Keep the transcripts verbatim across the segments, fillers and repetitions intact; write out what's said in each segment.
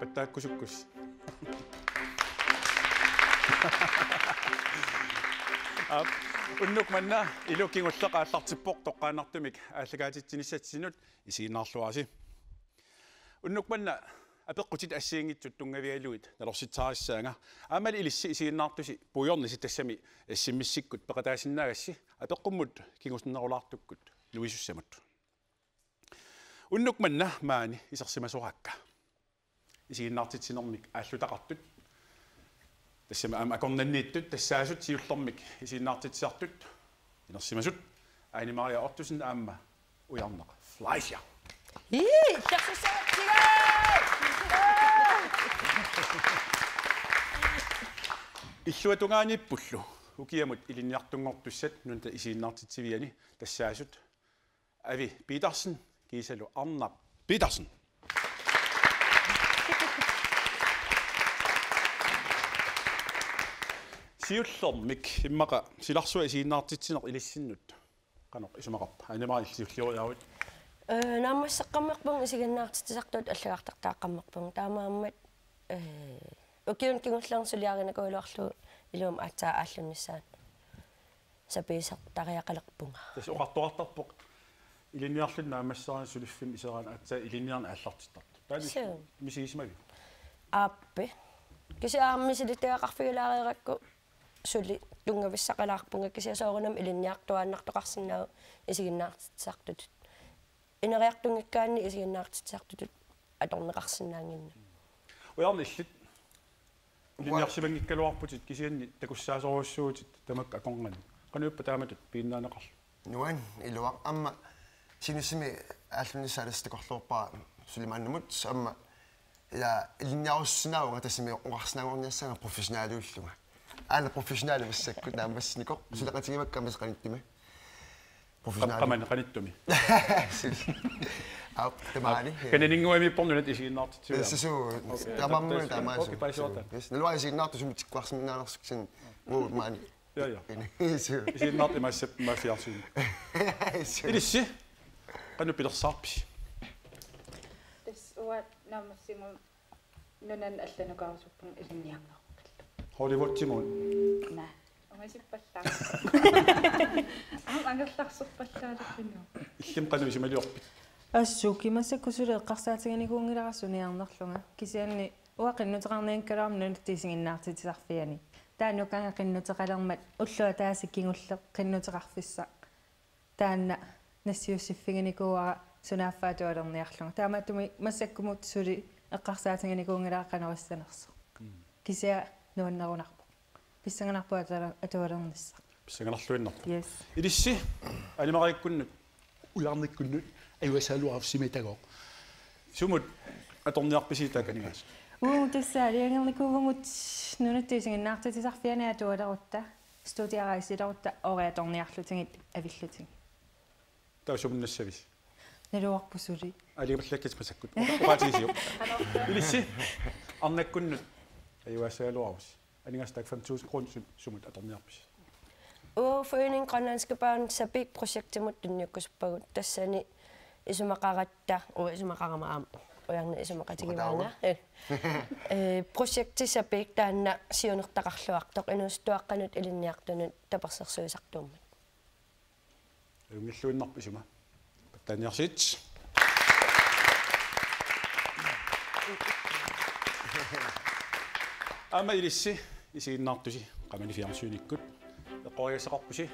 Pattaakkusukkussi. Aap, unnuk manna ilu kingulleq aallartippoq toqqaannartumik aallakaatitsinissatsinnut, isiginnaarluarisi. Unnuk manna apeqqutit assigiinngitsut tunngavigalugit nalorsitsaarissaanga. Aammali ilissi isiginnaartusi puigornisi, tassami S M S-ikkut peqataasinnaagassi apeqqummut kingusinnerulaartukkut nuisussamut. Unnuk manna maani isersimasoraakka. Isiginnaartitsinermik aallutaqartut, tassami aamma akornanniittut, tassaasut siullermik isiginnaartitsisartut inersimasut Ane Maria Ottosen aamma Ujarneq Fleischer. Ii, isersimasoraakka. Illuatungaaniippullu ukiamut ilinniartunngortussat nunata isiginnaartitsiviani tassaasut Avi Petersen kiisalu Arnaq Petersen. Siullermik immaqa silarsuaq isiginnaartitsineq ilissinnut qanoq isumaqarpa? Ane Maria, siullioriaruit. Ee, naammasseqqammerpunga isiginnaartitsisartut allagartartaaqqammerpunga. Taamaammat, ee, ukiuni kingullerni suliarinikuugaluarlugu iluamik aatsaat aallunnissaanut sapiisartariaqalerpunga. Tassa oqartoqartarpoq ilinniarluni naammassereerluni suliffimmi iseraanni aatsaat ilinniarneq aallartittartoq. Taanna Suu. Misigisimavit? Aappi. Kisianni aamma misilittagaqarfigilaareerakku suli tunngavissaqalaarpunga, kisianni soorunami ilinniartuaannartoqarsinnaavoq isiginnaartitsisartutut. Ineriartunngikkaanni isiginnaartitsisartutut atorneqarsinnaannginnami. Ujarneq, illit ilinniarsimanngikkaluarputit kisianni takussaasorujussuuvutit tamakku akornanni. Qanoq ippa taamatut piginnaaneqarlutit? Nuann', iluaq, aamma sinissimi aallunnissaa tassa takorloorpara suli maannamut, aamma ila ilinniarusussinnaavunga, tassami oqarsinnaanngorniassaanga professionaliullunga. Aana professionali massakkut naammassinikoq, suleqatigivakka aamma qanittumi. Professionali. Qamani qanittumi. Sis. Aap, tamaani. Kananinnguamiippoq nunat isiginnaartitsiviit. Sisuu, okay, taamaammat, taamaassu. Okay, paasiorta. Yes, naluara isiginnaartut sumut tikkuarsinnaanersukkut, uu, maani. Ja, ja. Suu. Isiginnaartut imaassap imaaffiarsuunik. Suu. Ilissi, qanoq pilersaarpisi? Tassa uanga naammassinnut nunanut allanut oqarusuppunga ilinniarneruppallu. Hollywoodimut? Naa. Ungasippallaaq. Aamma angerlarsorpallaaleqinua. Illimmi qanoq isumaliorpit? Assut, massakkut suli eqqarsaatiginikuunngilara suniarnerlunga. Kisianni uanga qinnuteqarnianngikkaluarama nunatta isiginnaartitsisarfiani. Taanna ukanga qinnuteqalermat ulloq ataaseq kingulleq qinnuteqarfissaq. Taanna nassiussiffiginikuuara sunaaffa atualerniarlunga. Taamaattumik massakkumut suli eqqarsaatiginikuunngilara qanoq issanersoq. Mm. Kisianni nuannerunarpoq. Pissanganarpoq atualer-, atualernissaq. Pissanganarluinnarpoq. Yes. Ilissi, Ane Mariakkunnut, Ujarnikkunnut, ajugassagaluarussi imatut tagooq. Sumut atorniarpisi taakaninngaanniit? Uu, tassa aalajangernikuuvugut nunatta isiginnaartitsisarfiani atualerutta. Studiaraq isilerutta ooriatorniarlutigit avillutigit. Taava sumut nassavisi? Naluarput suli. Aalajangerpallakkit massakkut. Oqa-, oqaatigisiuk. Ilissi, Arnakkunnut ajugassagaluarusi. Aningaasat taakku fem tusind kroner sum-, sumut atorniarpisi? Uu, Foreningen Grønlandske Børn Sapiik projektimut tunniukkusuppagut, tassani isumaqaratta, uu, isumaqarama aamma. Ujarneq isumaqatigivaanga. Isumaqataaruma. Eh. Eh, projekti Sapiik taanna siunertaqarluartoq inuusuttuaqqanut ilinniartunut tapersersuisartuummat. Ajunngilluinnarpoq isuma. Pattaaniarsigit. Aamma ilissi isiginnaartusi qamani fjernsynikkut. Eqqorigassaqarpusi.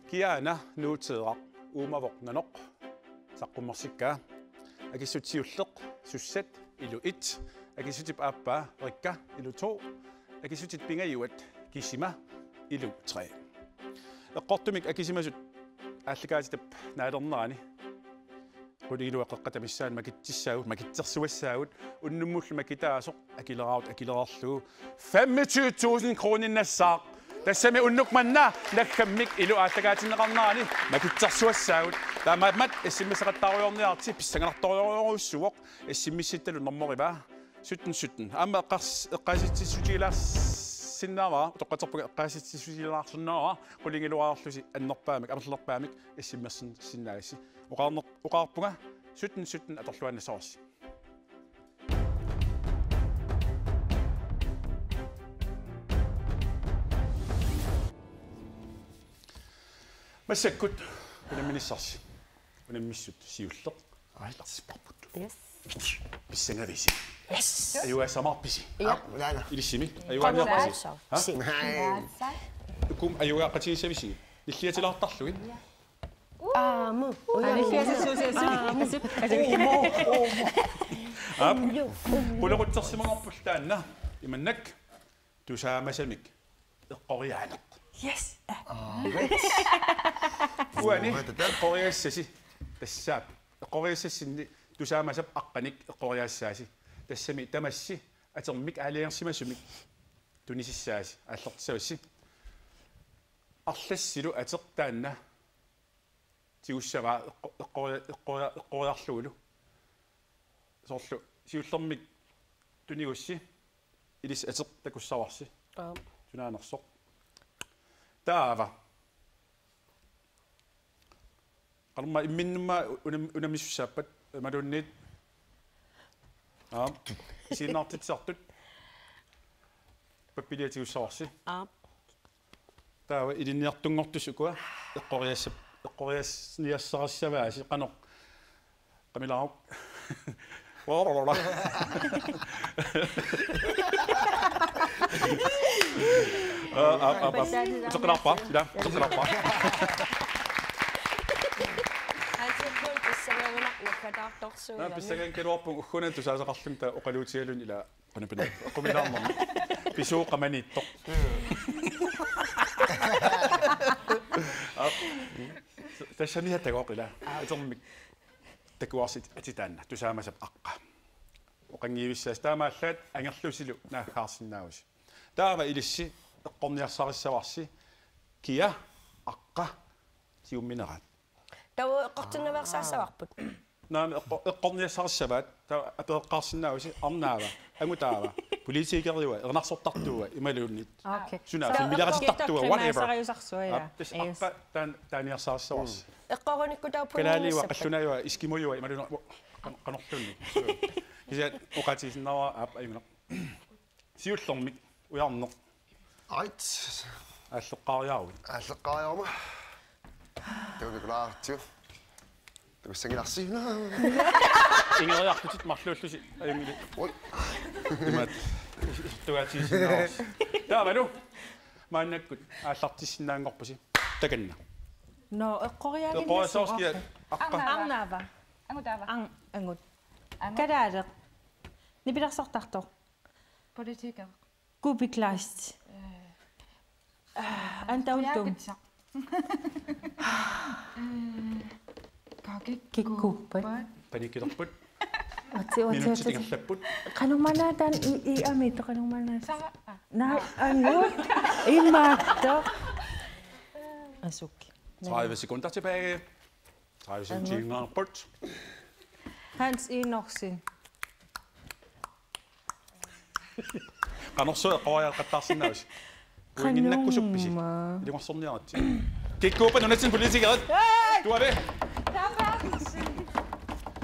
Kiaana Nuuteeraq uumavoq nanoq saqqummersikkaa. Akissutit siulleq Sussat ilu et, akissutip aappaa Rikka ilu to, akissutit pingajuat Kisima ilu tre. Eqqortumik akisimasut aallakaatitap naalernerani qulingiluat qeqqata missaanni makitsissaagut, makitsersuassaagut, unnummullu makitaasoq akileraarut akilereerlugu femogtyve tusind kroner nassaaq. Tassami unnuk manna naggammik ilu aallakaatinneqarnerani makitsersuassaagut. Taamaammat S M S-eqattaarujoorniarsi, pissanganartorujorujussuuvoq, S M S-ittalu normoq ivaa sytten sytten. Aamma eqqars-, eqqaasitsissutigilaarsinnaavara, utoqqatserpunga eqqaasitsissutigilaarsinnaavara, qulingiluaarlusi annerpaamik, amerlanerpaamik S M S-issinnaagassi. Oqarner-, oqarpunga sytten sytten atorluaannassavarsi. Massakkut unamminissarsi. Unammissut siulleq aallartipparput. Yes. Pissangavisi? Yes. Ajugaasamaarpisi? Ja. Aap, ulaana. Ilissimi? Ajugaaniarpisi? Qanoq? Ha? Si. Ukum ajugaaqqatigisavisi? Nilliatilaartarlugit? Aamu. Aa, nilliatissuusiasut. Aamu. Aap. Qulequtsersimavarput taanna. Imannak. Tusaamasamik eqqoriaaneq. Yes. Uani eqqoriassasi tassaap. Eqqoriassassinni tusaamasap aqqanik eqqoriassaasi. Tassami tamassi atermik aalajangersimasumik tunisissaasi aallartissavassi. Arlassilu ateq taanna tigussavaa eqqo-, eqqoria-, eqqoria-, eqqoriarlugulu. Soorlu siullermik tunigussi ilissi ateq takussavarsi. Aap. Tunaanersoq. Taava. Qanormaa imminnummaa unam-, unammisussaappat imaluunniit. Aap. Isiginnaartitsisartut. Pappiliatigussavarsi. Aap. Taava ilinniartunngortussat ukua eqqoriassap-, eqqoriassiniassarissavaasi qanoq qamilaaruk. Aa, aa, aa, aa. Uteqqaarpa, ila, uteqqaarpa. Hansikkut pissangagunaq naggataartorsuugamik. Naa, pissangagunaruarpunga ugguuna tusaasaqarluni taava oqaluutigaluni ila. Qunapina, qumilaarnermi. Pisuu qamaniittoq. Aap. Tassami hatagooq ila. Atermik. Takuarsi ateq taanna. Tusaamasap aqqa. Oqanngivissaasi taamaallaat angerlusilu naaggaarsinnaavusi. Taava ilissi eqqorniarsarissavarsi kia aqqa tigumminerat. Taava eqqortinnaveersaassavarput. Naamik eqqo-, eqqorniassarissavaat, taava apereqqaarsinnaavusi arnaava, angutaava, politikeriua, erinarsortartuua, imaluunniit. Okay. Suna, taava filmileriartortartuua, eqqorniartartuua, whatever. Primasariusarsuaq, ja. Aap, tassa yes. Aqqa taan-, taaniarsarissavarsi. Eqqorinikkut taava eqqorinikkut taava pointinnissappat. Kalaaliua, qallunaajua, eskimoojua, imaluunniit, qan-, qanorluunniit. Kisianni oqaatigisinnaavara aap ajunngilaq. Siullermik ujarneq. Ait. Aalleqqaariaruit. Aalleqqaariaruma. Takutikulaartigu. Takussanngilarsi. Ingeriartutit marluullusi. Ajunngilaq. Oi. Imaattoq. Isertugaatigisinnaavasi. Taavalu. Maannakkut aallartissinnaanngorpusi. Takanna. Nå, eqqoriaaginnassuuq. Eqqoriassavarsi kia aqqa. Arnaava. Arnaava. Angutaava. Ang-, angut. Angut. Kalaaleq. Nipilersortartoq. Politiker. Kuupik Kleist. Aa, antaultum. Kikkuuppat. Panikilerput. Otsi, otsi, minutsit otsi. Ingerlapput. Qanormaana taanna i, i amiittoq qanormaana. Sara. Naa, angut. Imaattoq. Asuk. tredive sekunder tilbage. Trævsindtiingaarput. Hans Enoksen. Qanorsuaq eqqoriaqqattaarsinnaavusi. Pointinnakkusuppisi. Qanumma. Ilungersorniaritsi. Kikkuuppat nunatsinni politikerit. Hey! Tuavi. Taava Berthelsen.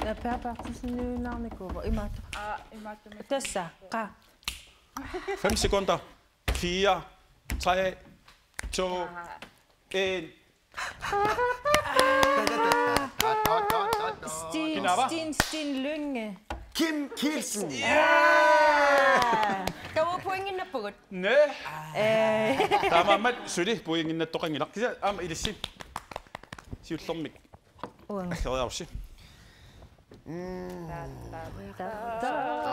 Ja, Per Berthelsen nuinnarnikuuvoq. Imaattoq. Aa, imaattumik. Tassa, qa. Fem sekunder. Fire, tre, to, en. Steen, kinaava? Steen, Steen Lynge. Kim Kielsen. Ja! Taava pointinnappugut. Næ. Eh. Taamaammat suli pointinnattoqanngilaq. Kisianni aamma ilissi. Siullermik. Uanga. Aggersaarusi. Mm.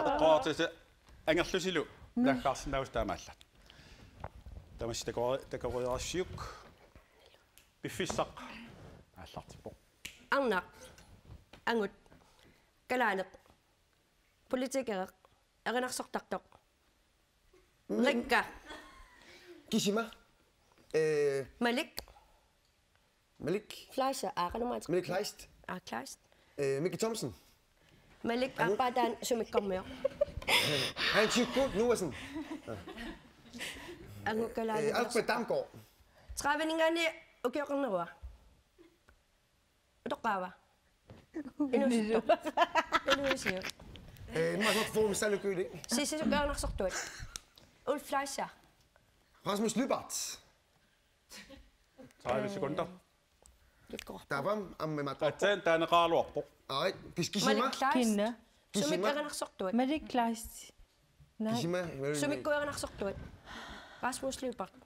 Eqqoriartisi angerlusilu. Mm. Naaggaarsinnaavusi taamaallaat. Tamassi takori-, takoriarassiuk. Piffissaq aallartippoq. Arnaq. Angut. Kalaaleq. Politikereq. Erinarsortartoq. Mm. Rikka. Kisima. Eh. Malik. Malik. Fleischer, aa, qanormaat. Malik Kleist. Aa, Kleist. Eh, Mikkel Thomsen. Malik, anu? Aappaa taanna sumikkormiuk. Hans Jukku Noahsen. Angut kalaaleq. Eh, Alfred Damgaard. Tredive-ninngaanniit ukioqarnerua. Utoqqaava. Inuusuttoq. Inuusiuk. Eh, Magnus Thomsen Lykøli. Sissisukkernarsortuat. Ulf Fleischer. Rasmus Lyberth. tredive sekunder. Taava aamma imaattoq. Aatsaat taaneqaraluarpoq. Ai, kis-, kisima. Malik Kleist. Kinna? Sumik Kisima. Erinarsortuat? Malik Kleist. Naa. Kisima. Sumikkut erinarsortuat? Rasmus Lyberth.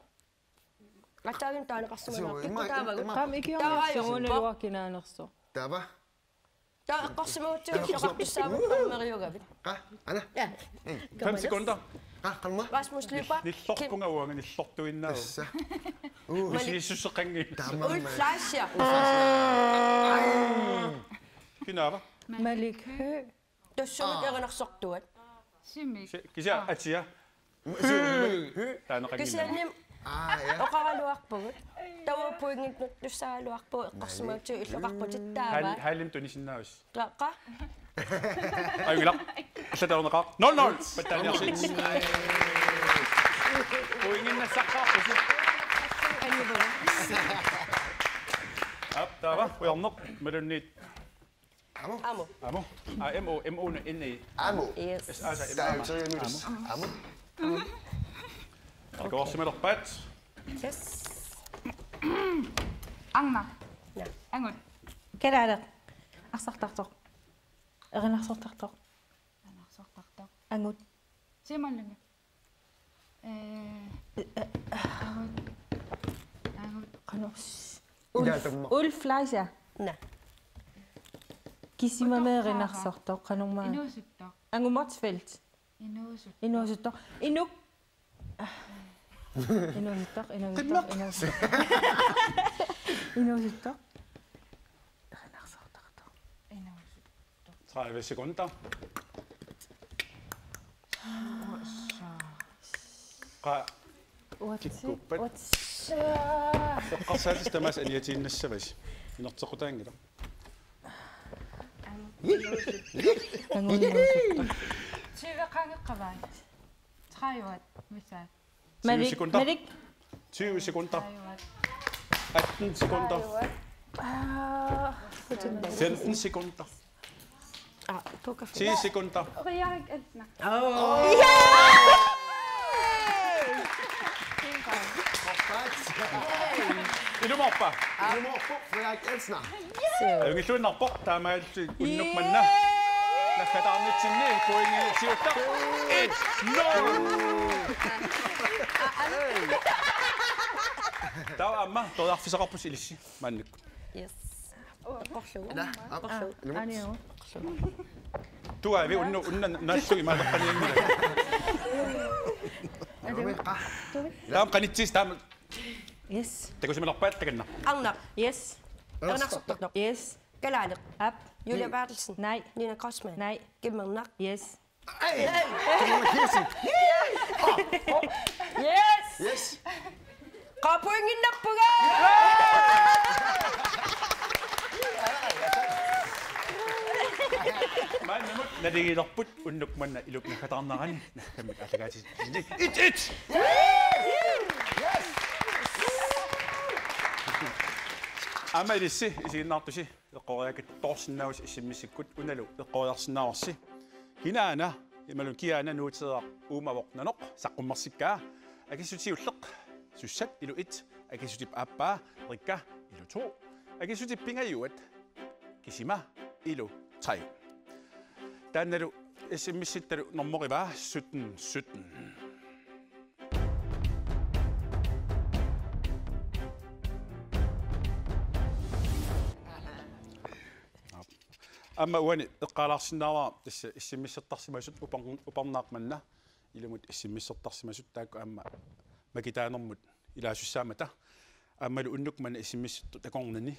Aatsaat taaneqarsimanerat. Suu, ima-, pikkutaavagut. Ima-, Taama ikiornitsi. Taava ajorpoq. Unaluaq kinaanersoq. Taava. Taava eqqarsimagutsigit eqqartussaagut dommeriugavit. Qa, ana. Ja. Fem sekunder. Qa, qalma. Rasmus Lyberth. Nillorpunga uanga nillortuinnaavoq. Tassa. Uu. Malik. Isigissuseqanngilaq. Taama. Ulf Fleischer. Ai. Kinaava? Malik Høegh. Tassumik erinarsortuat. Sumik. Kisianni atia. Taanna qanginna. Kisianni Aa, ja. Oqaraluarpugut. Taava pointit nuttussaagaluarpugut eqqarsimagutsigit illoqarputit taava. Hal-, halim tunisinnaavasi. Qa-, qa-. Ajunngilaq. Allatut taarneqaaq. Nul nul. Pattaaniarsi. Pointinnassaqaarpusi. Aap, taava. Ujarneq. Imaluunniit. Amu. Amu. Amu. A M O, M O N E. Amu. Yes. S A S A M O. Taava uterianus. Amu. Amu. Takuarsimalerpaat. Yes. Arnaq. Ja. Angut. Kalaaleq. Arsartartoq. Erinarsortartoq. Erinarsortartoq. Angut. Siumallunga. Eh, angut. Angut. Qanoq. Ulf, Idaatama. Ulf Fleischer. Naa. Kisima. Utoqqaara. Erinarsortoq, qanormaa. Inuusuttoq. Angut Motzfeldt. Inuusuttoq. Inuusuttoq. Inuk. Inuusuttoq, inuusuttoq, inuusuttoq. Inuusuttoq. Erinarsortartoq. Inuusuttoq. Tredive sekunder. Qa-, uatsi, kikkuuppat. Uatsi. Eqqarsaatit tamaasa aniatiinnassavasi. Inerteqqutaanngilaq. Angut. Angut. Tyve qaangeqqavai. Tredive. Missaat. Tyve sekunder. Malik. Tyve sekunder. Atten sekunder. Ah, femten sekunder. Ah, ti sekunder. Frederik Elsner. Oh. Ilumoorpa? Ilumoorpoq Frederik Elsner. Ajunngilluinnarpoq taamaalillutik unnuk manna. Naggataarnitsinni pointit siulleq. Et nul. Taava aamma periarfissaqarpusi ilissi maannakkut. Yes. Eqqorlugu. Ila, aap. Eqqorlugu. Ilumut. Aani, aap. Tuavi unnu, unna naallugi maaleqqanianngilaq. Taama qanitsiis taama. Yes. Takusimalerpaat takanna. Arnaq. Yes. Erinarsortartoq. Yes. Kalaaleq. Aap. Julia Berthelsen. Nej. Nina Kreutzmann. Nej. Qimmernaq. Yes. Hey! Hey! Yes! Yes! Qapuinginnappuga! Maannamut naligiilerput unnuk manna iluk naggataarnerani. Naggammik aallakaatitsinni. Et et! Yes! Aamma ilissi isiginnaartusi eqqoriakatut toorsinnaavusi S M S-ikkut unalu eqqoriarsinnaavarsi. Kinaana imaluunniit kiaana nuuteeraq uumavoq nanoq saqqummersikkaa. Akissutit siulleq, Sussat ilu et, akissutip aappaa Rikka ilu to, akissutip pingajuat Kisima ilu tre. Taannalu S M S-ittalu normoqivaa sytten sytten. Aamma uani eqqaalaarsinnaavara tassa S M S-ertarsimasut upar-, uparnaaq manna ilumut S M S-ertarsimasut taakku aamma makitaanermut ilaasussaammata. Aammalu unnuk manna S M S-ertut akornanni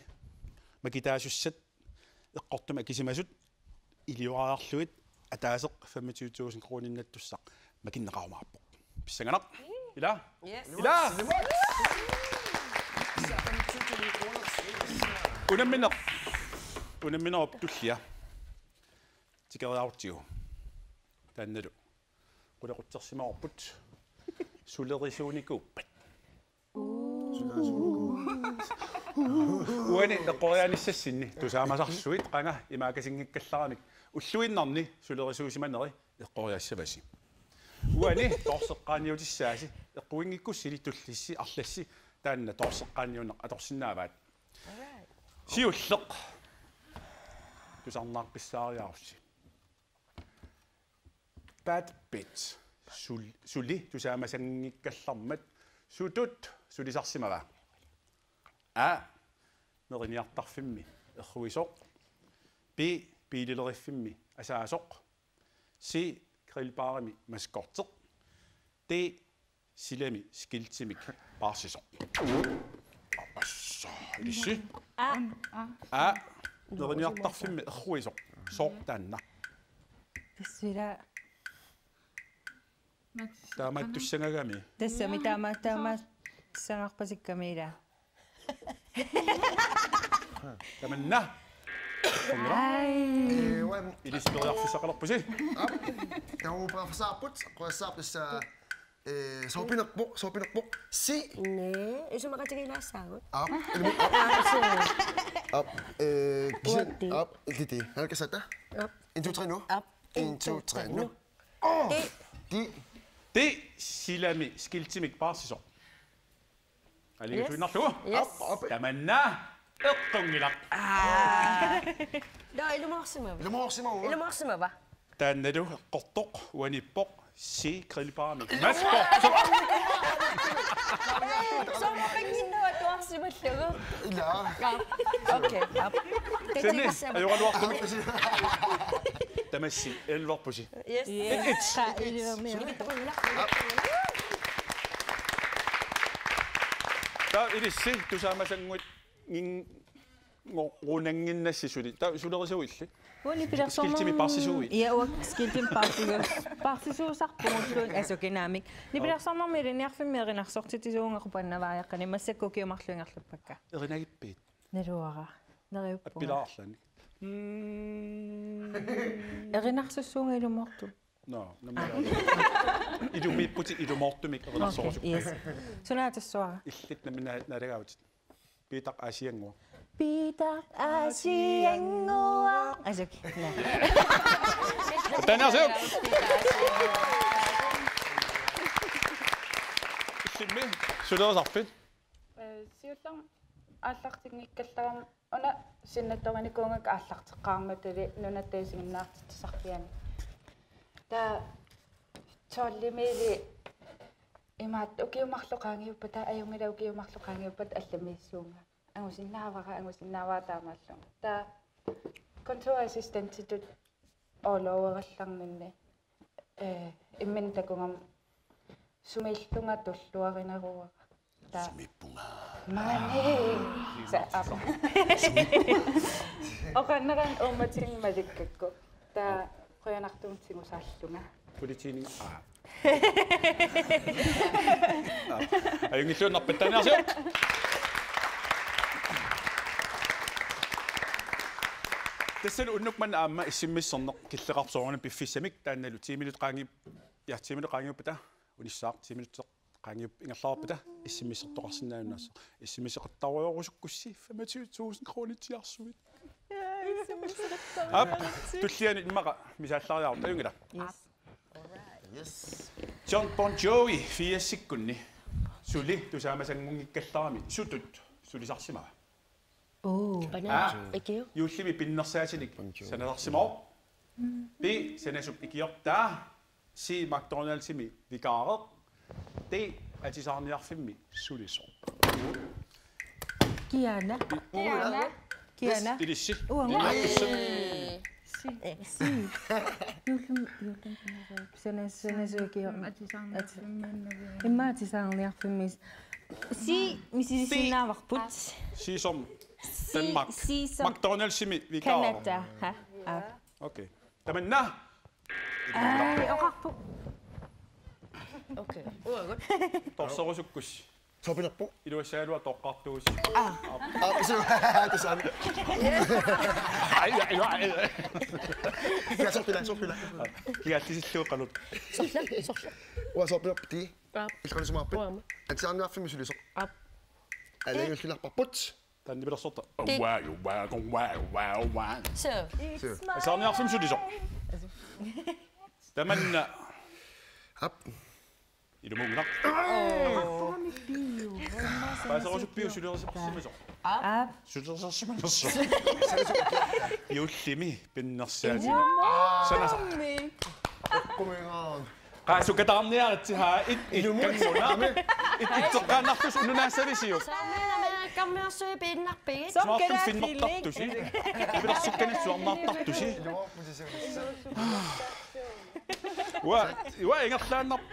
makitaasussat eqqortumik akisimasut iliorarlugit ataaseq femogtyve tusind kroninnattussaq makinneqarumaarpoq. Pissanganaq. Ila? Yes. Ila? Unammineq. Unamminerup tullia. Tikeriarutsigu. Taannalu. Qulequtsersimavarput. Sulerisuunikuuppat. Uani eqqoriaanissassinni tusaamasarsuit qanga imaakasinngikkallaramik ulluinnarni sulerisuusimaneri eqqoriaassavasi. Uani toorseqqaanniutissaasi eqquinngikkutsigit tullissi arlassi taanna toorseqqaanniunneq atorsinnaavaat. All right. Siulleq. Tusarnaarpissaariarussi. Bad Bitch. Sul-, suli tusaamasanngikkallaratta sutut sulisarsimava? A. Neriniartarfimmi erruisoq. B. Biilileriffimmi asaasoq. C. Grillbarimi maskotteq. D. Silami skiltimik paarsisoq. Assa, ilissi. A. A. Neriniartarfimmi erruisoq. Sooq taanna? Tassa ila. Taamaattussagami. Tassami taama-, taamaattussagarpasikkami ila. Tamanna. Ai. Ee, uanga. Ilissi periarfissaqalerpusi. Aap. Taava periarfissaqarpugut, quassaarput tassa, ee, sooq pinerpoq, sooq pinerpoq. Si. Naa, isumaqatigiinnaassaagut. Aap. Ilmu-, aap. Aa, suu. Aap. Ee, kisin. Uatti. Aap, iliti. Halkasata. Aap. En, to, tre nu. Aap. En, to, tre nu. Ti. Ti. Ti silami skiltimik paarsisoq. Aliasuinnarlugu. Yes. Aap, aap. Tamanna eqqunngilaq. Aa. Taava ilumoorsimava? Ilumoorsimava? Ilumoorsimava? Taannalu eqqortoq, uaniippoq, C, grillbarimi maskotteq. Soorunami atuarsimallugu. Ila. Okay, aap. Sani, ajoraluartumik. Tamassi, elleve pusi. Yes. Yes. Et, et. Qa, elleve. Taava ilissi tusaamasannguit ngin-, ngo-, ngunannginnassi suli. Taava sulerisuuilli? Uanga nipilersornermi. Skiltimik paarsisuuit? Ja, uanga skiltimik paarsisu-, paarsisuusarpugut. Asuki naamik. Nipilersornermi ilinniarfimmi erinarsortitsisuugakku pannavaajaqqani massakkut ukiut marluk ingerlappakka. Erinagippiit? Naluara. Neriuppunga. Appilaarlaanik. Mm. Erinarsussuunga ilumoortumik. Nå, nå, men ilumiipputit ilumoortumik. Okay, erinarsorusukkuit. Yes. Sunaatussuara. Illit nammineq naalagaavutit. Piitaq Aasiannguaq. Piitaq Aasiannguaq. Asuki. Naa. Taanna asuki. Illimmi sulerisarfit? Ee, siullermik aallartinngikkallaratta una sinnattorinikuugakku aallarteqqaarmatuli nunatta isiginnaartitsisarpiaani. Taava tolvimiili imaattoq ukiut marluk qaangiuppata, ajunngilaq, ukiut marluk qaangiuppata allamiissuunga. Angusinnaavara, angusinnaavara taamaallugu. Taava kontorassistentitut orloverallarninni, ee, imminut takugama sumiillunga tulluarineruara. Taava. Sumiippunga. Maani. Sa-, aap. Oqannerani uummatinnut malikkakku. Taava qujanartumik tigusaallunga. Politiinit. Aa. Ajunngilluinnarpat, taanna asuki. Tassalu unnuk manna aamma S M S-erneq killeqarpoq soorunami piffissamik, taannalu ti minutsit qaangi-, ja, ti minutsit qaangiuppata, unissaaq ti minutsit qaangiuppata ingerlareerpata S M S-ertoqarsinnaajunnaassaaq. S M S-eqattaarujorusukkussi femogtyve tusind kronit tiarsuit. Aap, tulliani immaqa misaallariaruk, ajunngilaq. Yes. Yes. Jon Bon Jovi firsikkunni suli tusaamasanngunngikkallarami sutut sulisarsimava? Oo. Aa, ikio. Juullimi pinnersaatinik sanasarsimavoq. B, sanasup ikiortaa. C, McDonald'simi vikaareq. D, atisaarniarfimmi sulisoq. Kiana. Kiana. Kiana. Ilissi. Uanga. Ilissi. Si. Si. Juullimi, juullimi. Sana, sana suki. Imma atisaarniarfimmi. Si, misilissinnaavarput. Si som. Si, Danmark. Si som. McDonald'simi vikaareq. Canada. Ha. Ah. Okay. Tamanna. Ai, oqarpoq. Okay. Uagut. Torsorusukkussi. Sooq pinerpoq? Iluassagaluaq toqqartuusi. Aa. Aa, su-, tassami. Ai, ai, ai, ai. Ja, sooq pila, sooq pila. Kiallisilluuqalut. Sorla, sorla. Uanga sooq pinerpoq ti? Aap. Ilqalusumaarpit? Uanga. Atisaarniarfimmi sulisoq. Aap. Alagiullilarparput. Taanna nipilersorta. Ti. Uaa, uaa, uaa, uaa, uaa. Suu. Suu. Atisaarniarfimmi sulisoq. Tamanna. Aap. Ilumuunngilaq. Paasiusuppiuk sulilerisimasoq? Aap. Sulilerisimasoq. Juullimi pinnersaat. Ilumuunngilaq. Sanasoq. Kumingaan. Qaa, sukataarniaritsi, haa, it, it, ilumuunngilaq. Kannguaq. It, it, toqqaannarlusi unnunaasavisiuk. Saamela meerakkammersui piinnarpigit. Smaartun finnertartusi. Pilersukkanik suarnaartartusi. Uanga, uanga ingerlaannarpoq.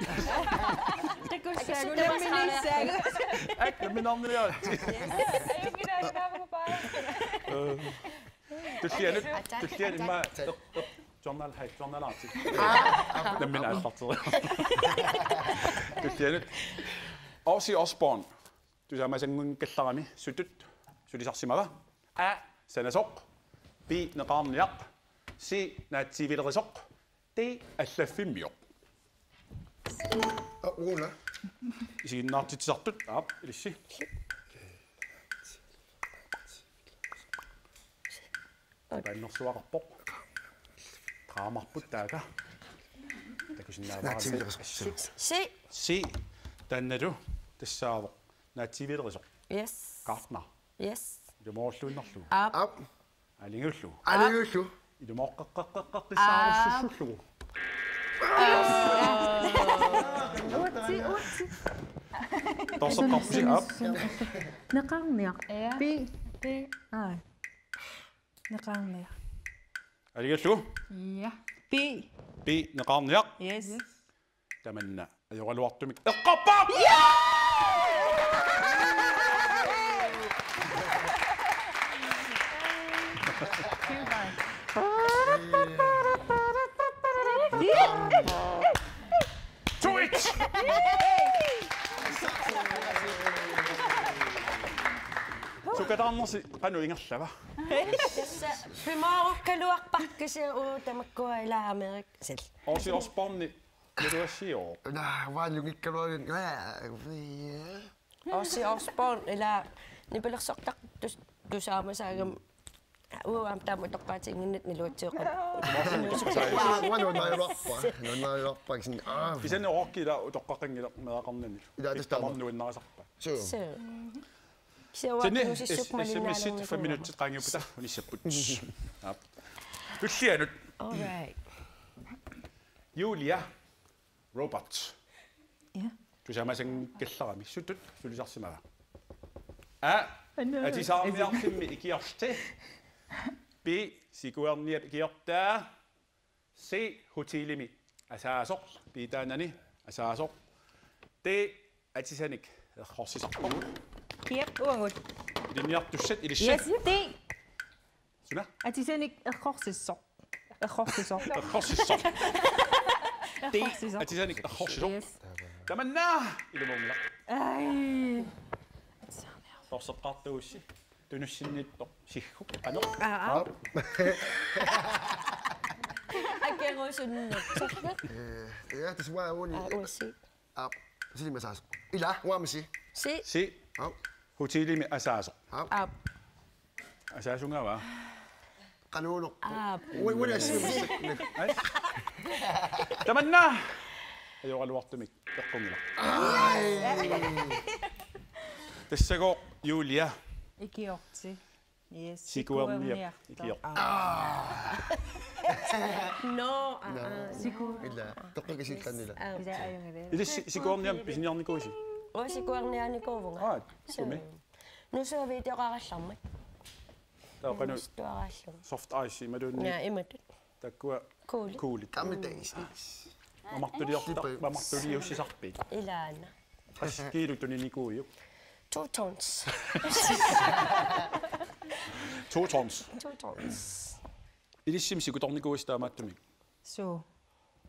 Takussaagut nammineersagut. Ak, nammineerniaritsi. Tullianut, tullianut immaqa eq, eq, journal, hej, journalaartik. Nammineq aallarteri. Tullianut. Ozzy Osbourne. Tusaamasanngunngikkallarami sutut sulisarsimava? A, sanasoq. B, neqaarniaq. C, naatsiivilerisoq. D, allaffimmivoq. Aa, uuna. Isiginnaartitsisartut, aap, ilissi. Paannersuaqarpoq. Draamarput taaka. Takusinnaavara. Naatsiivilerisoq. C. C. Taannalu tassaavoq. Naatsiivilerisoq. Yes. Gartner. Yes. Ilumoorluinnarlugu. Aap. Aap. Alingiullu. Alingiullu. Ilumooqqeqqeqqeqqeqqissaarussullugu. Uatsi, uatsi. Torseqqarpusi, aap. Neqaarniaq. Ja. Pi. Pi. Aa. Neqaarniaq. Alingiullu. Ja. Pi. Pi, neqaarniaq. Yes. Tamanna ajoraluartumik eqqorpaat! Two each! Sukataarnersi qanoq ingerlava? Tassa pimaarukkaluarpara kisianni uu tamakkua ilaa Amerik-, sel. Ozzy Osbourne. Naluassiooq. Naa, uanga nungikkaluarlunga. Ozzy Osbourne ila nipilersortartut tus-, tusaamasaagami. Uanga aamma taama utoqqaatiginnginnakku naluatsiuqqa. Uanga, uanga nuannarilaarpara. Nuannarilaarpara kisianni. Aa. Kisianni rockila utoqqaqanngilaq meeraqarnani. Ila, tassa taama. Tamarmik nuannarisarput. Suu. Suu. Kisianni uanga S-, tunusissuk S M S-it malinnaanngilaq. Fem minutsit qaangiuppata unissapput. Aap. Tullianut. All right. Julia. Roberts. Ja. Tusaamasannginnikkallarami sutut sulisarsimava? A. Anna. Atisaarniarfimmi ikiorti. B. Sikuerniap ikiortaa. C. Hotelimi asaasoq. Piitaanani asaasoq. D. Atisanik errorsisartoq. Kiap uagut. Ilinniartussat ilissi. Yes, D. Suna? Atisanik errorsissoq. Errorsissoq. Errorsissoq. Errorsissoq. Atisanik errorsissoq. Yes. Tamanna! Ilumuunngilaq. Ai. Torseqqaartuussi. Tunussinniittoq. Sigguk. Qanoq? Aa, aa. Aap. Akerusunnut. Eh, ja, tassa uanga uani. Aa, uassi. Aap. Hotelimi asaasoq. Ila, uanga aamma C. C. C. Aap. Hotelimi asaasoq. Aap. Aap. Asaasunga va? Qanuunerpoq. Aap. Ui, ui, assi. Ai. Tamanna! Ajoraluartumik eqqunngilaq. Ai. Tassagooq Julia. Ikiorti. Yes, sikuerniap. Sikuerniartoq. Ikiortoq. Aa. No, aa, no. Aa. Siku-. Ila, toqqakasiillarnila. Aa. Ila ajunngilaat. Ilissi sikuerniamik pisiniarnikuuisi? Uanga sikuerniaanikuuvunga. Aa, sumi. Nusuaviit oqarallarmat. Taava qanoq? Nusuaarallarmat. Soft ice imaluunniit. Ja, imatut. Takkua kuulit. Kuulit. Gammeldags is. Mamartuliortar-, mamartuliussisarpit? Ilaana. Qassit kiilut tuninikuuiuk? Two tons. Two tons. Two tons. Ilissimi sikutornikuuisi taamaattumik? Suu.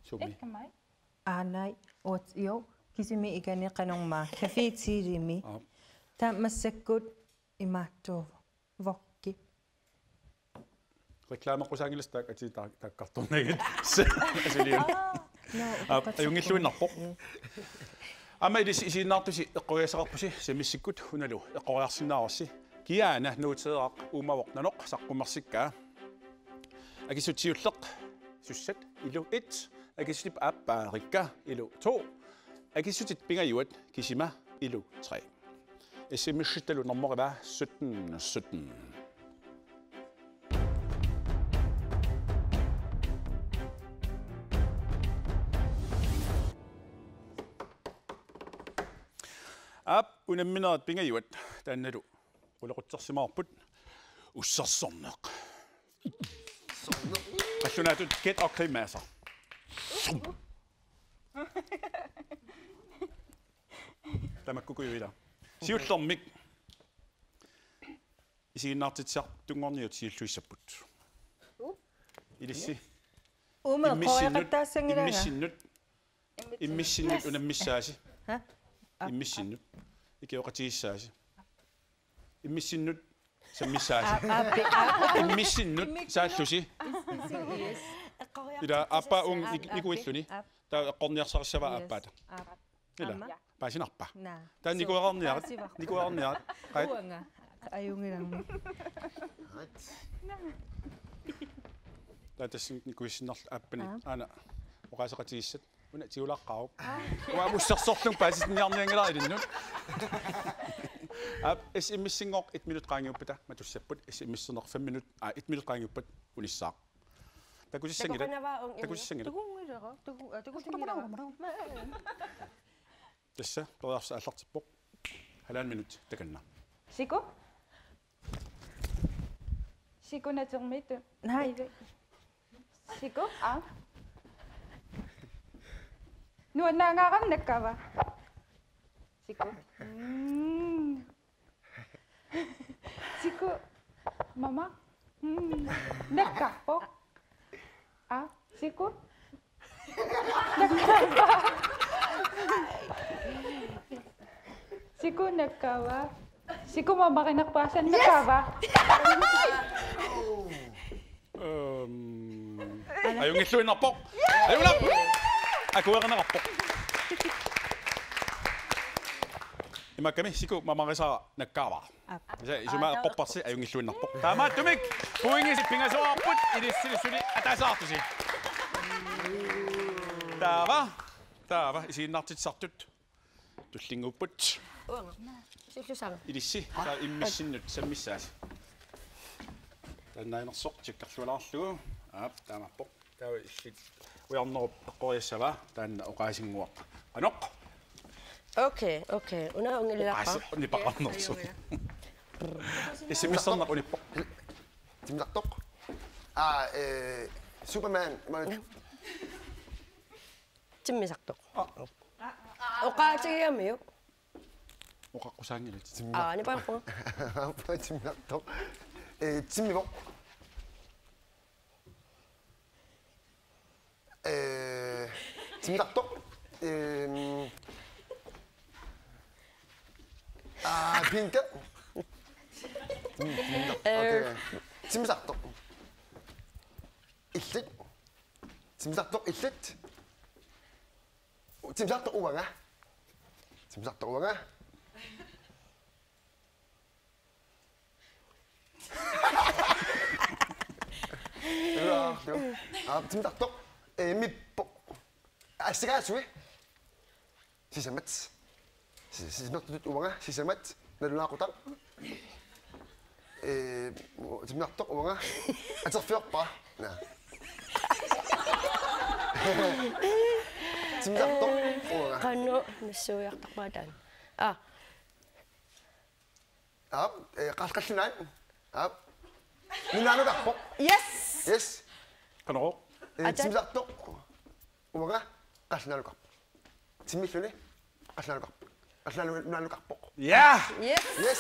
Sumi? Ikkamai. Aanai, uat, jo, kisimi ikani qanormaa, café Tilimi. Aap. Taava massakkut imaattuuvoq. Wokki. Reklameqqusaanngilasi taak-, ati taak-, taakkartornagit. Asiliun. Aa, no, aap, upatsakku. Ajunngilluinnarpoq. Yes. Aamma ilissi isiginnaartusi eqqoriassaqarpusi S M S-ikkut unalu eqqoriarsinnaavarsi. Kiaana nuuteeraq uumavoq nanoq saqqummersikkaa. Akissut siulleq sussat ilu et. Akissutip aappaa Rikka ilu to. Akissutit pingajuat kisima ilu tre. S M S-ittalu normoqi sytten sytten. Aap, unamminerat pingajuat taannalu qulequtsersimavarput. Ussersorneq. Qallunaatut gæt og grimasser. Tamakkuuku ila. Siullermik isiginnaartitsisartunngorniuk siulliussapput. Ilissi. Uuma, immissinnut, qoyaqattaassanngilanga. Immissinnut. Immissinnut unammissaasi. Ha? Immissinnut. Ikioqatigissaasi. Immissinnut sammissaasi. Aap, aappi, aap. Immissinnut saallusi. Ila aappaa uunga nikuilluni. Aap. Taava eqqorniarsarissavaa aappaata. Aap. Ila. Aamma. Paasinarpa? Naa. Taava nikuerarniarit. Paasivarput. Nikuerarniarit. Qaa. Uanga. Ajunngilanga. Taava tassa nikuissinnarlugu aappani. Aap. Aana oqaaseqatigissat. Una tigulaarpara. Aap. Uanga ussersorlunga paasitinniarnianngilara ilinnut. Aap, S M S-inngooq et minut qaangiuppata matussapput, S M S-erneq fem minut, aa, et minut qaangiuppat unissaaq. Takutissanngilaq. Takunnavaa uunga. Takutissanngilaq. Tukunngilara, tuku-, aa, tukunngilara. Tassa, periarfissaq aallartippoq. Halvanden minut, takanna. Siku? Siku natermiittoq. Nej. Siku? Aa. Nuannaangaarami nakkaava. Siku. Mm. Siku. Mama. Mm. Nakkaarpoq. Aa, siku. Nakkaava. Siku nakkaava. Siku mamarinerpaasaq nakkaava. Øhm, ajunngilluinnarpoq. Ajunngilaq. Akuerineqarpoq. Imaakkami siku mamarisara nakkaavara. Aap. Kisianni isumaa eqqorparsi ajunngilluinnarpoq. Taamaattumik pointit pingasoraarput, ilissi suli ataaseq artusi. Taava, taava isiginnaartitsisartut tullinnguupput. Uanga. Siulliussaanga. Ilissi, taava immissinnut sammissaasi. Taannaanersoq tikkerlualaarlugu. Aap, taamaappoq. Taava illit Ujarnerup eqqoriassavaa, taanna oqaasinnguaq. Qanoq? Okay, okay. Una unngililaarpara. Oqaasi-, nipaqarnersoq. S M S-erneq unippoq. Timmisartoq. Aa, eh, Superman. Ma- Timmisartoq. Aa. Oqaatigigamiuk? Oqaqqusaanngilat. Timmi- Aa, nipaqarpunga. Timmisartoq. Eh, timmivoq. Eh, timmisartoq. Ehm. Aa, pinka. Mm, timmisartoq. Eh. Okay. Timmisartoq. Illit. Timmisartoq illit. Timmisartoq uanga. Timmisartoq uanga. Aa, timmisartoq. Eh, mippoq. Assigaasui. Sisamat. Si-, sisamat uanga, sisamat. Nalunaaqutaq. Eh, timmisartoq uanga. Aterfiorpa. Naa. Timmisartoq uanga. Qanoq nassuiartarpara taanna. Aa. Aap, eh, qal-, qallunaat. Aap. Nunaanukarpoq. Yes. Yes. Qanoq? Eh, ata- timmisartoq. Uanga qallunaanukarpoq. Timmilluni qallunaanukarpoq. Qallunaanukarpoq. Ja! Yes. Yes.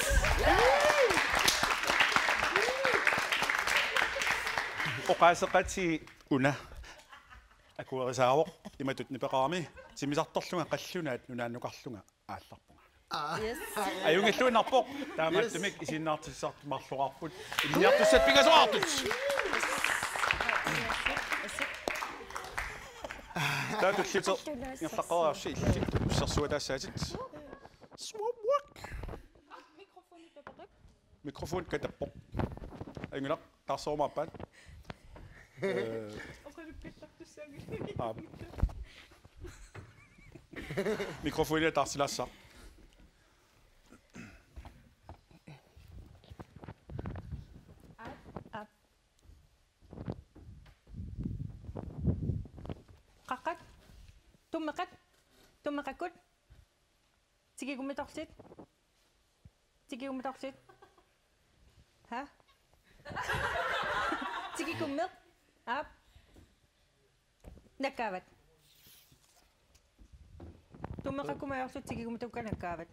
Oqaaseqatigiit una akuerisaavoq imatut nipeqarami: timmisartorlunga qallunaat, nunaanukarlunga aallarpunga. Aa. Yes. Ajunngilluinnarpoq. Taamaattumik isiginnaartitsisartut marloraarput. Ilinniartussat pingasoraartut. Taava tulliuteqarlusi illit ussersuataassaatit. Swap walk. Mikrofon katappoq. Ajunngilaq, taarserumaarpaat. Eh. Aap. Mikrofoni taarsilaassaaq. Qaqqat. Tummeqqat. Tummeqqakkut. Tikigummitorlutit. Tikigummitorlutit. Ha? Tikigummeq. Aap. Nakkaavat. Tummeqqakkut ajorlutit tikigummitorlutit nakkaavat.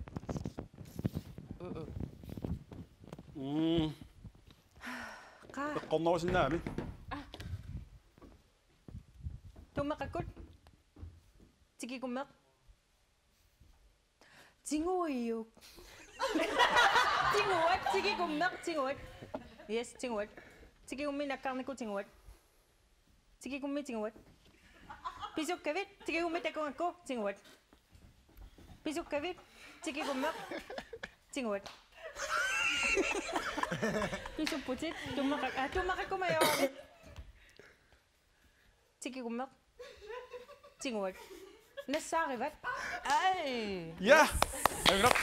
Mm. Qaa. Eqqornerusinnaami. Tummeqqakkut. Tikigummeq. Tiguiuk. Tiguat, tikigummeq, tiguat. Yes, tiguat. Tikigummi nakkarnikkut tiguat. Tikigummi tiguat. Pisukkavit, tikigummi takugakku tiguat. Pisukkavit, tikigummeq, tiguat. Pisupputit, tummeqqa-, ah, tummeqqakkut ajoravit. Tikigummeq. Tiguat. Nassaarivat. Ai. Ja. Ajunnaq.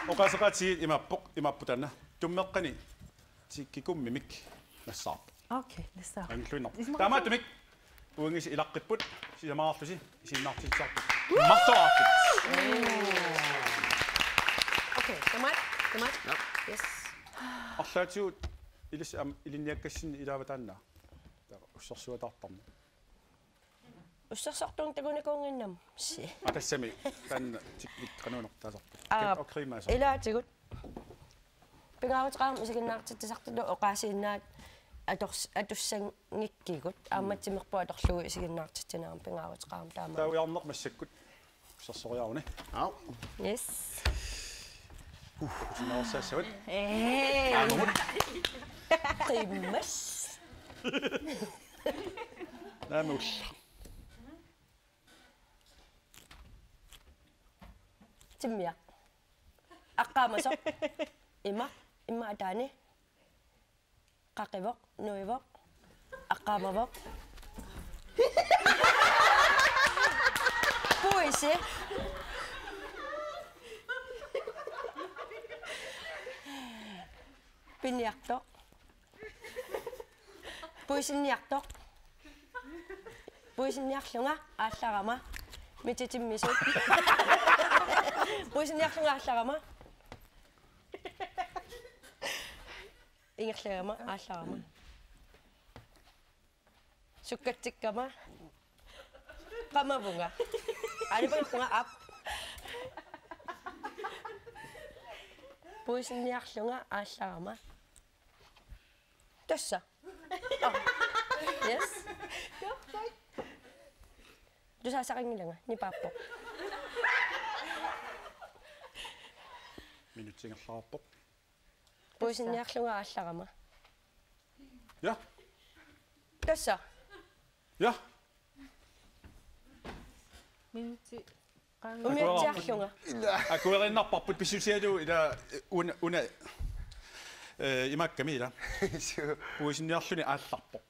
Oqaaseqaatigit imaappoq, imaappoq taanna. Tummeqqani tikigummimik nassaarpoq. Okay, nassaaq. Angluinnaq. Isumaqarpoq. Taamaattumik. Uinngisi ilaqqipput, sisamaqarlusi, isiginnaartitsisartut. Marsoraarput. Okay, tamaat, tamaat. Yes. Arlaatigut ilissi aamma ilinniakkassinni ilaava taanna. Taava ussersuataartarneq. Ussersortuun takunikuunnginnam. Si. Aa, tassami taanna teknik qanoq inortaasarpa. Aa, okay, maasa. Ilaatigut. Pingaaruteqarama isiginnaartitsisartutut oqaasiinnaat ators-, atussanngikkigut. Aamma timerput atorlugu isiginnaartitsinerama pingaaruteqarama taama. Taava ujarneq massakkut. Ussersoriaruni. Au. Yes. Uh, usinnaarsaassavat. Ee. Aamut. Qimmas. Naamik ulla. Timmiaq. Aqqaamasoq. Ima, ima ataani. Qaqivoq, nuivoq. Aqqaamavoq. Puisi. Piniartoq. Puisinniartoq. Puisinniarlunga aallarama. Mititimmisut. Puisinniarlunga aallarama. Ingerlagama aallarama. Sukkatsikkama. Qamavunga. Alipakkuma aap. Puisinniarlunga aallarama. Tassa. Oh. Yes. Tusaasaqanngilanga, nipaappoq. Minutsi ingerlareerpoq. Puisinniarlunga aallarama. Ja. Tassa. Ja. Minutsi. Umiatsiarlunga. Akueriinnarparput pissusialu ila una, una, eh, imaakkami ila. Suu. Puisinniarluni aallarpoq.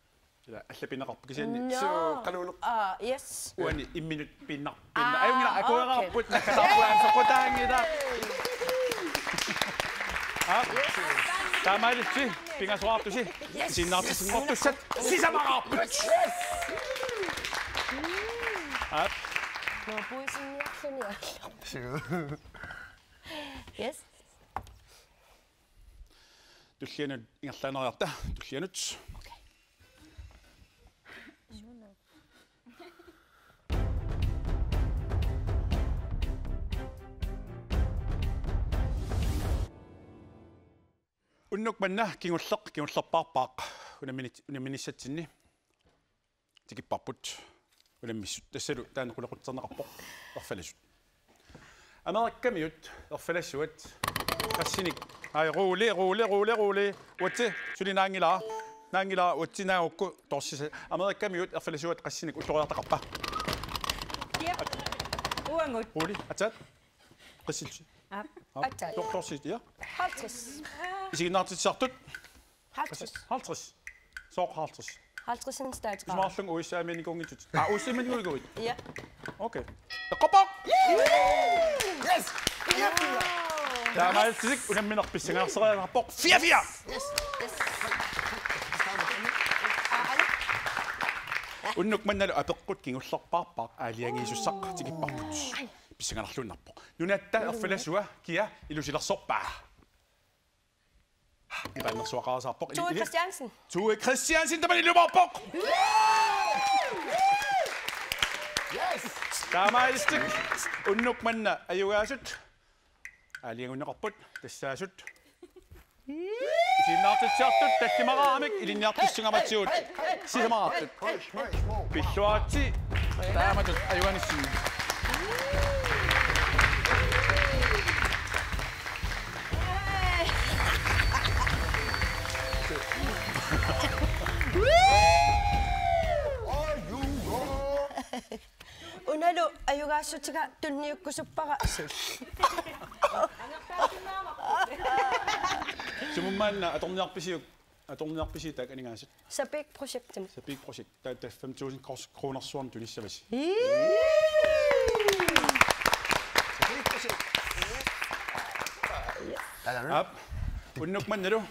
Ila allapinneqarpoq kisianni. No. Suu, qanuuneq. Ah, yes. Uani imminut pinnar-, pinnar-. Ah, ajunngilaq, okay. Akueriinnarput nakkatarpuan soqutaanngilaq. Ah. Taamaalillusi, pingasoraartusi. Yes. Isiginnaartitsinngortussat sisamaqarput. Yes. Ah. No, puisinniarluni. Suu. Yes. Tullianut ingerlaannariarta, tullianut. Unnuk manna kingulleq, kingullerpaarpaaq, unamminit-, unamminissatsinni. Tikipparput unammissut. Tassalu taanna qulequtserneqarpoq erfalasut. Amerikamiut erfalasuat qassinik. Ai, rolig, rolig, rolig, rolig. Uatsi, suli naanngilara. Naanngilara, uatsi naagukku torsisa. Amerikamiut erfalasuat qassinik ulloriartaqarpa? Kiap. Uagut. Rolig, aatsaat. Qassillusi? Aap. Aap. Aatsaat. Tor-, torsiit, ja. Halvtreds. Isiginnaartitsisartut? Halvtreds. Halvtreds. Sooq halvtreds? Halvtredsinik statsgrad. Isumaqarlunga U S A-miinnikuunngitsut. Ah, U S A-miinnikuunngikkit? Ja. Okay. Eqqorpoq! Yes! Taamaalillutik unammineq pissanganarsereerpoq. Fire fire! Yes! Yes! Unnuk mannalu apeqqut kingullerpaarpaaq aalajangiisussaq tikipparput. Pissanganarluinnarpoq. Nunatta erfilasua kia ilusilersorpa? Ipaannersuaqarasaarpoq. Tue Christiansen. Tue Christiansen tamanna ilumoorpoq. Yes! Taamaalillutik unnuk manna ajugaasut aalajangiunneqarput tassaasut isiginnaartitsiartut tallimaraamik ilinniartissingaarput sisamaraartut. Pilluaritsi taamatut ajugaanissinnut. Unalu ajugaassutiga tunniukkusuppara. Sumummaanna atorniarpisiuk, atorniarpisiuk taakku aningaasat? Sapiik projektimut. Sapiik projekt. Taava fem tusind kros-, kronersuarnik tunissavasi. Ii! Aap, unnuk mannalu.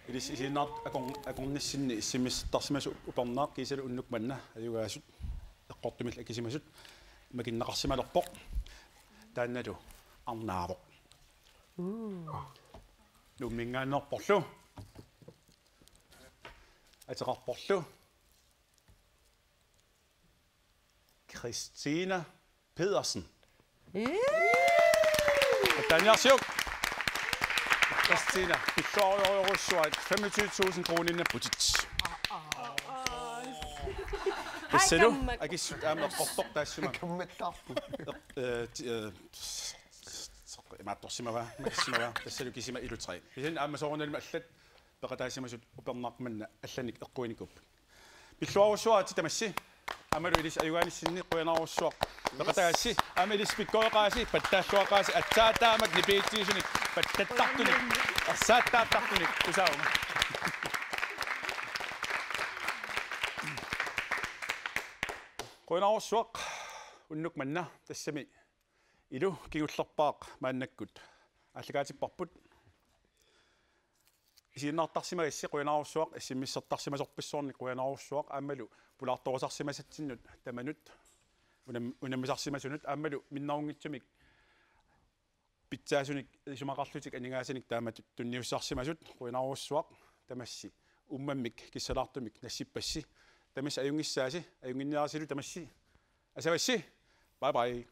Ilissi isiginnaart-, akorn-, akornissinni S M S-tarsimasoq upernaaq kiisalu unnuk manna ajugaasut eqqortumillu akisimasut makinneqarsimalerpoq. Taannalu arnaavoq. Nuumminngaanneerporlu. Ateqarporlu. Christina Pedersen. Ii! Taaniarsiuk. Christina, pilluarijorujussuarit femogtyve tusind kroninnaq putit. Tassalu akissut aamma eqqortoq taassuma. Kammattarput. Eh, ti-, eh, imaattorsimavaa, makissimavaa, tassalu kisima ilutteri. Kisianni aamma soorunalimi allat peqataasimasut upernaaq manna allanik eqquinikuupput. Pilluarujussuaritsi tamassi. Aammalu ilissi ajugaanissinni qujanarujussuaq. Peqataassi, aamma ilissi pikkoreqaasi, pattaalluaqaasi, aatsaat taamak nipiitsiisunik, pattattartunik, ersaattaattartunik, tusaavunga. Qujanarujussuaq, unnuk manna, tassami ilu kingullerpaaq maannakkut aallakaatipparput. Isiginnaartarsimagassi qujanarujussuaq, S M S-ertarsimasorpassuarnik qujanarujussuaq, aammalu pulaartorusarsimasatsinnut tamanut unam-, unammisarsimasunut, aammalu minnerunngitsumik pitsaasunik isumaqarlutik aningaasanik taamatut tunniussarsimasut qujanarujussuaq, tamassi uummammik kissalaartumik nassippassi, tamassi ajunngissaasi, ajunnginniarisilu tamassi. Asavassi. Bye bye.